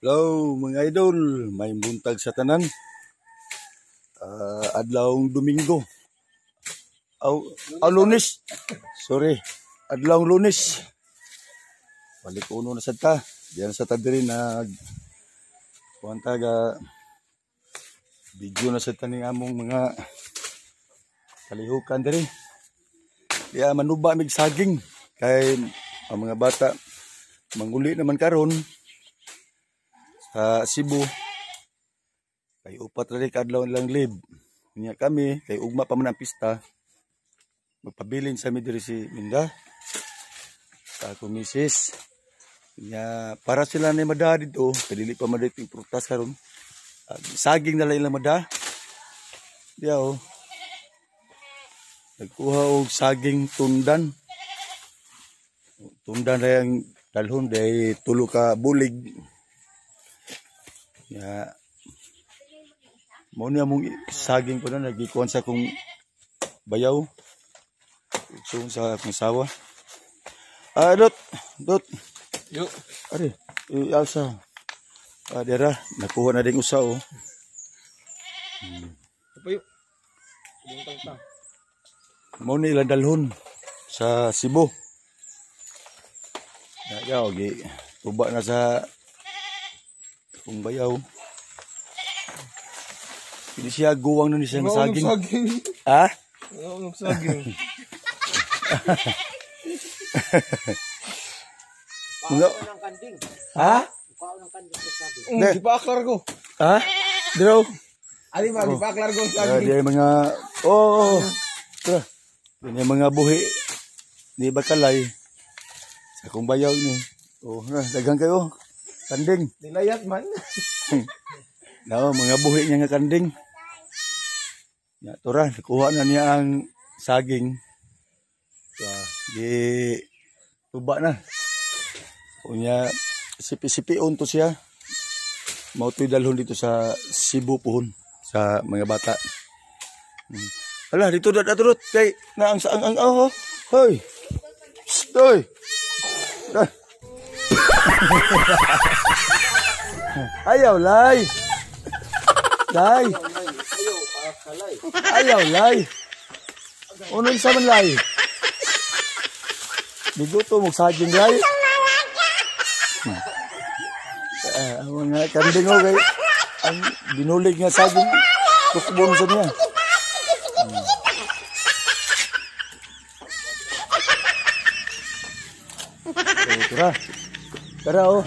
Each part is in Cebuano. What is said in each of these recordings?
Hello mga idol, may buntag sa tanan. Adlawng Domingo. Aw, aw Lunes. Sorry, adlawng Lunes. Balik uno na sad ta. Diyan sa ta diri nag kuan ta ga video na sad ta ning among mga kalihukan diri. Diya manuba mig saging kay ang mga bata manguli naman karon sa Cebu. Kay upat ra ka adlaw lang leave. Unya kami kay ugma pa man ang pista. Magpabilin sa mi diri si Minda sa akong misis. Unya para sila ni mada dito, kay dili pa man dito yung prutas karon. Saging na lang ilang mada. Diya oh. Nagkuha og saging tundan. Tundan ra yang dalhon dahil tulo ka bulig. Ya. Mao ni among saging ko na nagikuan sa akong bayaw. Igsoon sa akong sawa. Ah, dot, dot. Yo. Ari, alsa. Ah, dira, nakuha na ding usa oh. Payo. Bungtang ta. Mao ni ilang dalhon sa Cebu. Ya, ya, gi tuba na sa akong bayaw. Hindi siya guwang na ni siya nga saging. Saging. Ha? Ano saging? Mga Ha? Di pa aklar ko. Ha? Diro. Ali ba, di pa aklar ko ang Ah, saging. di mga oh, oh. Tara. Yan yung mga buhi ni Bakalay. Sa akong bayaw ni. Oh, na, daghan kayo. Kanding. Nilayat man. No, mga buhi niya nga kanding. Ya, tura, nakuha na niya ang saging. Di tuba na. Unya sipi-sipion to siya. Mao to'y dalhon dito sa Cebu puhon sa mga bata. Ala, dito dat aturot kay na ang oh. Hoy. Psst, hoy. Ah. Ayaw lay. Lay. Ayaw lay. Unon sa man lay. Biguto mo saging lay. Ang mga kanding oh, kay ang binulig nga saging tukbon sa niya. Oh, tara. Tara oh.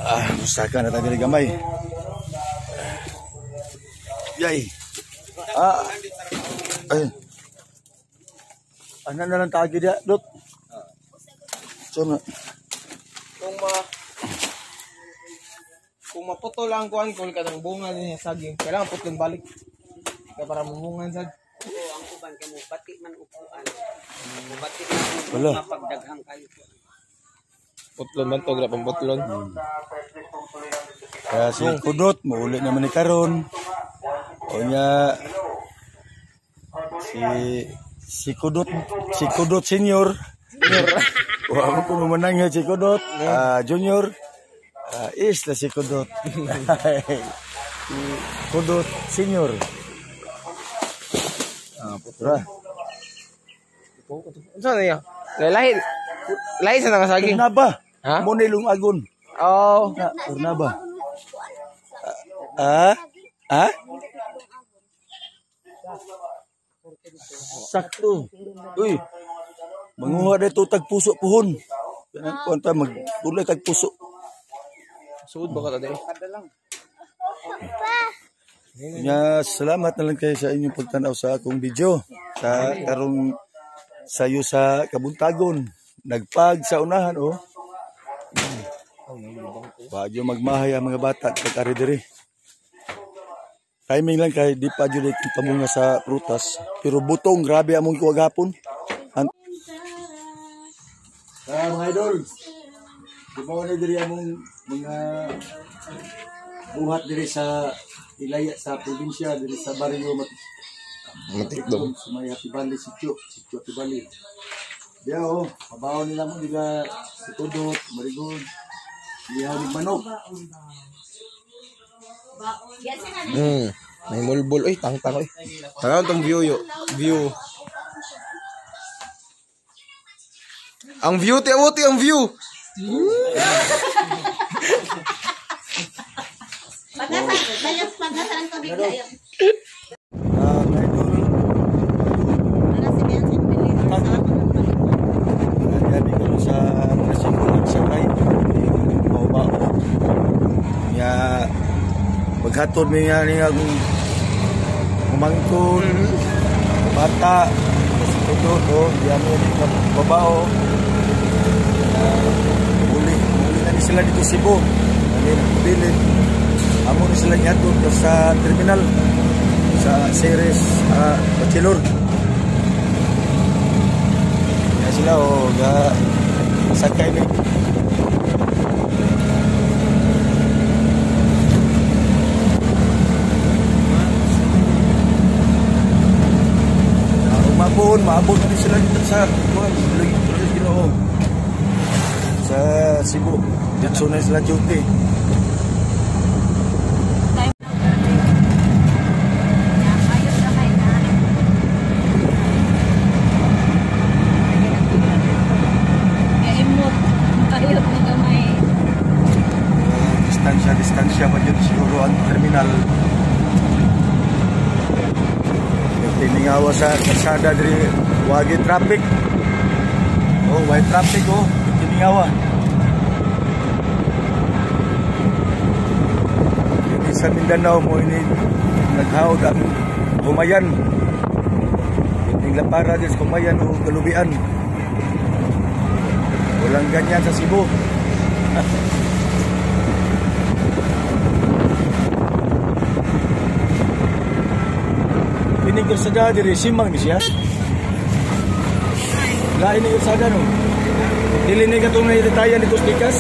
Ah, musaka na tayo diri gamay. Yay. Ah. Ay. Ano na lang tagi dia, Dot? So na. Kung maputol ang kuan kol kanang bunga niya saging, kailangan putlon balik. Kaya para mumungan sad. Oo, ang uban kay mo bati man upuan. Bati man Wala. upuan pagdaghang kayo. Putlon man to, grab ang putlon. Kaya si Kudot, mauli naman ni karon. O niya, si Kudot, si Kudot Senior. Wa ko kumanang si Kudot, Junior. Is na si Kudot. Si Kudot Senior. Ah, putra. Unsa na niya? Lahi. Lahi sa nga saging. Turnaba. Ha? Mo ni lungagon. Oh. Na, turnaba. Ah? Ah? Sakto. Uy. Manguha dito tag puso puhon. Kanang kuan ta magtulay tag puso. Suod ba ka today? Nya, salamat na lang kayo sa inyong pagtanaw sa akong video. Sa karong sayo sa kabuntagon. Nagpag sa unahan oh. Wa magmahay ang mga bata pag ari diri. Timing lang kay di pa jud pamunga sa prutas. Pero butong grabe among kuha gapon. Mga idol. Di ba na diri among mga buhat diri sa Ilaya sa probinsya diri sa baryo Matikdom. Sa may Happy Valley, sitio Happy Valley. Diya oh, pabaon nila mo nila si Tudot, Marigod. Ihaw ni manok. May mulbul oy, tangtang oy. Tanaw tong view yo. View. Ang view ti abuti ang view. Pagkasa ng tubig kayo. Idol. Para si Bianca Believer sa Gabi ko sa tricycle nagsakay. Bao-bao. Ya maghatod niya niya umangkon bata si Tudot oh, diyan mo babao. Uli na ni sila dito Cebu. Ani nagbilin. Amo ni sila niadto sa terminal sa Ceres Bachelor. Ya sila oh ga sakay ni. Umabon, maabot na sila dito sa kuan, lagi Ginoo. Sa Cebu. Dito na sila duty. Distansya pa yun siguro ang terminal. Tiningawa sa kalsada diri wagi traffic. Oh, why traffic oh, tiningawa. Dili sa Mindanao mo ini naghawd ang Kumayan. Ining lapara diri sa Kumayan o Kalubian. Walang ganyan sa Cebu. Ini kalsada diri simang ni siya. Lain ni kalsada no. Dili ni katong naitatayan dito sa Likas.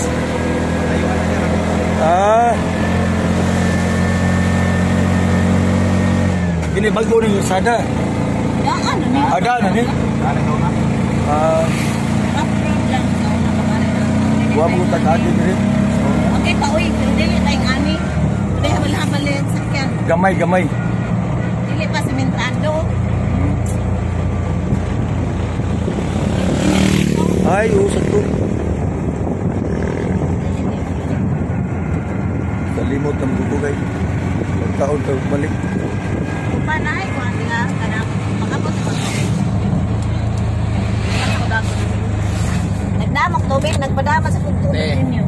Ah. Ini bago ni kalsada. Daan na ni. Ada na ni. Ah, wa mo tag-agi diri. Okay pa oy, dili tayong ani. Dili habal-habal sakyan. Gamay, gamay. Dili pa sementado. Ay, usad ko. Kalimot ang buko kay. Taon ka balik. Panay ko nila kanang makabot ko. Nagdamok tubig, nagpadama sa kong tubig ninyo.